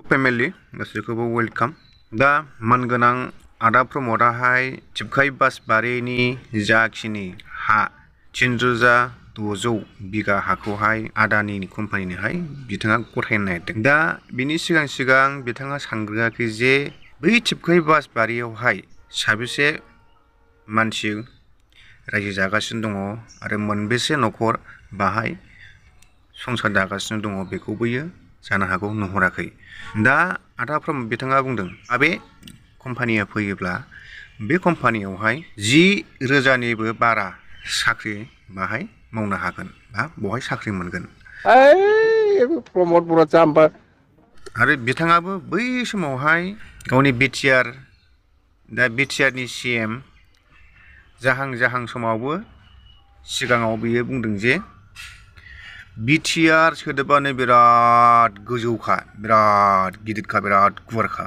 Family गासैखौबो welcome. दा मानगोनां आदा प्रमदाहाय चिपकाइ बासबारिनि जाखिनि हा 3,600 बिगा हाखौहाय आदानि कम्पानिनोहाय बिथाङा गथायनो नागिरदों। दा बिनि सिगां बिथाङा सानग्रोआखै जे बै चिपकाइ बासबारियावहाय साबेसे मानसि रायजो जागासिनो दङ आरो मोनबेसे न'खर बाहाय संसार जागासिनो दङ बेखौ बियो जानो हागौ नुहुराखै। दा आदा प्रमद बिथाङा बुंदों बे कम्पानिया फैयोब्ला बे कम्पानियावहाय 10,000निबो बारा साख्रि बाहाय मावनो हागोन बा बहाय साख्रि मोनगोन। प्रमद बर' जाम्बा। आरो बिथाङाबो बै समावहाय गावनि बिटिआर दा बिटिआरनि CM जाहां समावबो सिगाङाव बियो बुंदों जे बिटिआर सोदोबानो बिराद गोजौखा, बिराद गिदिरखा, बिराद गुवारखा।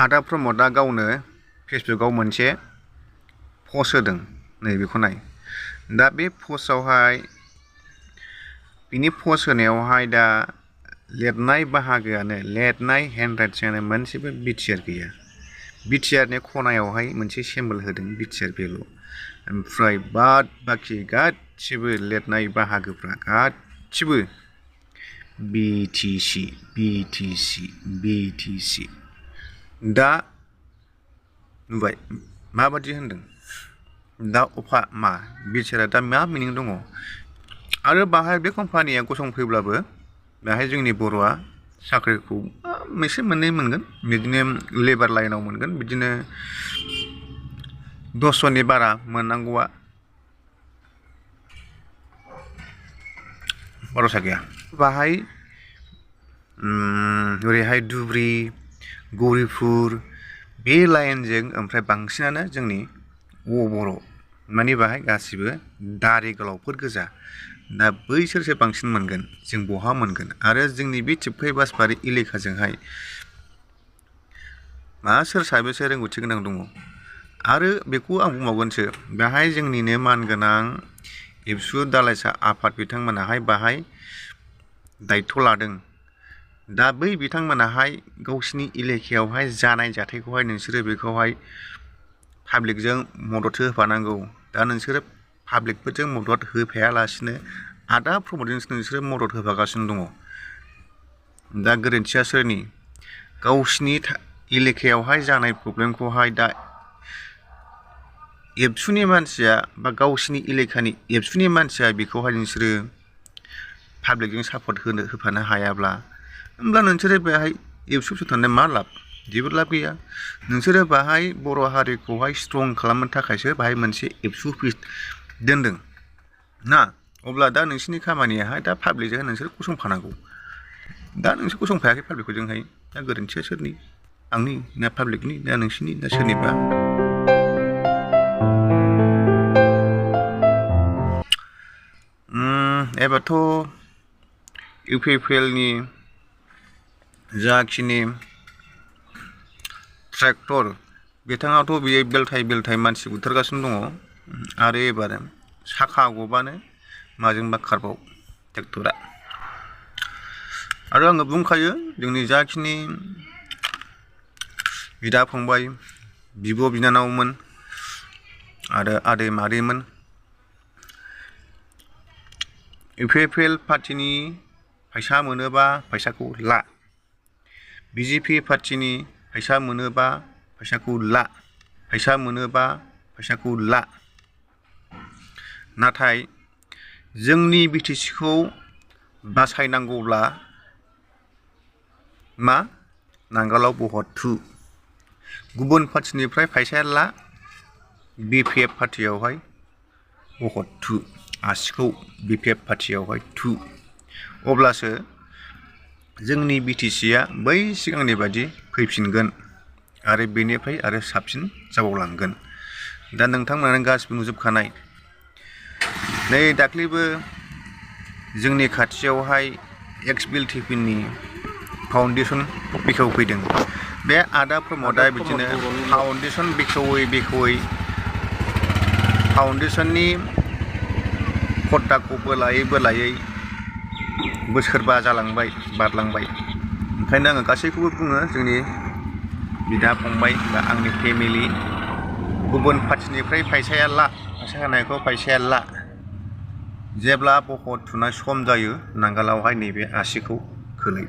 आदा प्रमदा गावनो फेसबुकआव मोनसे पस्ट होदों, नैबेखौ नाय। दा बे पस्टआवहाय बिनि पस्ट होनायावहाय दा लिरनाय बाहागोआनो, लिरनाय हेन्ड राइटिंआनो मोनसेबो बिटिआर गैया। बिटिआरनि खनायावहाय मोनसे सिम्बल होदों, बिटिआर बेल'। ओमफ्राय बाद बाखि गासिबो लिरनाय बाहागोफ्रा गासिबो BTC। दा नुबाय माबादि होनदों। दा अफा मा बिटिआरआ दा मा मिनिं दङ। आरो बाहाय बे कम्पानिया गसंफैब्लाबो बेहाय जोंनि बर'आ साख्रिखौ मोनसे मोननै मोनगोन, बिदिनो लेबार लाइनाव मोनगोन, बिदिनो 10जननि बारा मोननांगौआ भरसा गैया। बाहाय ओरैहाय धुबुरी, गौरिपुर बे लाइनजों ओमफ्राय बांसिनानो जोंनि बर' माने बाहाय गासिबो दारि गोलावफोर गोजा। दा बैसोरसो बांसिन मोनगोन, जों बहा मोनगोन। आरो जोंनि बे चिपकाइ बासबारि एलेखाजोंहाय सोर साबेसे रोंगौथि गोनां दङ। आरो बेखौ आं बुंबावगोनसो, बेहाय जोंनिनो मानगोनां एबसु दालाइसा आफाद बिथांमोनाहाय बाहाय दायथ' लादों। दा बै बिथांमोनाहाय गावसिनि एलेखायावहाय जानाय जाथायखौहाय नोंसोरो बेखौहाय पाब्लिकजों मदद होफानांगौ। दा नोंसोरो पाब्लिकफोरजों मदद होफायालासिनो आदा प्रमदजोंसो नोंसोरो मदद होफागासिनो दङ। दा गोरोन्थिया सोरनि? गावसिनि एलेखायावहाय जानाय प्रब्लेमखौहाय दा एबसुनि मानसिया बा गावसिनि एलेखानि एबसुनि मानसिया बेखौहाय नोंसोरो पाब्लिकजों सापर्ट होफानो हायाब्ला, होमब्ला नोंसोरो बेहाय एबसु थानानै मा लाब? जेबो लाब गैया। नोंसोरो बाहाय बर' हारिखौहाय स्ट्रं खालामनो थाखायसो बाहाय मोनसे एबसु अफिस दोनदों ना। अब्ला दा नोंसिनि खामानियाहाय दा पाब्लिकजों नोंसोर गसंफानांगौ। दा नोंसोर गसंफायाखै पाब्लिकजोंहाय। दा गोरोन्थिया सोरनि? आंनि ना पाब्लिकनि ना नोंसिनि ना सोरनिबा? एबारथ' UPPLनि जाखिनि ट्रेक्टर, बिथाङाथ' बियो बेलथाय मानसि बुथारगासिनो दङ। आरो एबार साखा गबानो माजोंबा खारबाव ट्रेक्टरा। आरो आङो बुंखायो, जोंनि जाखिनि बिदा फंबाय, बिब' बिनानावमोन आरो आदै मादैमोन, UPPL पार्टिनि फैसा मोनोबा फैसाखौ ला। BJP पार्टिनि फैसा मोनोबा फैसाखौ ला। फैसा मोनोबा फैसाखौ ला। नाथाय जोंनि BTCखौ बासायनांगौब्ला मा? नांगालाव बहर थु। गुबुन पार्टिनिफ्राय फैसा ला, BPF पार्टियावहाय बहर थु। आसिखौ BPF पार्टियावहाय थु। अब्लासो जोंनि BTCआ बै सिगांनि बायदि फैफिनगोन आरो बेनिफ्राय आरो साबसिन जाबावलांगोन। दा नोंथांमोनानो गासिबो नुजोबखानाय। नै दाख्लैबो जोंनि खाथियावहाय XBLTPनि फाउन्डेसन बेखेवफैदों। बे आदा प्रमदा बिदिनो फाउन्डेसन बेखेवै फाउन्डेसननि खर्दाखौ बोलायै बोसोरबा जालांबाय, बारलांबाय। ओंखायनो आङो गासैखौबो बुङो जोंनि बिदा फंबाय बा आंनि फेमिलि गुबुन पार्टिनिफ्राय फैसाया ला फैसा होनायखौ फैसाया ला जेब्ला बखर थुनाय सम जायो नांगोलावहाय नैबे आसिखौ खोलै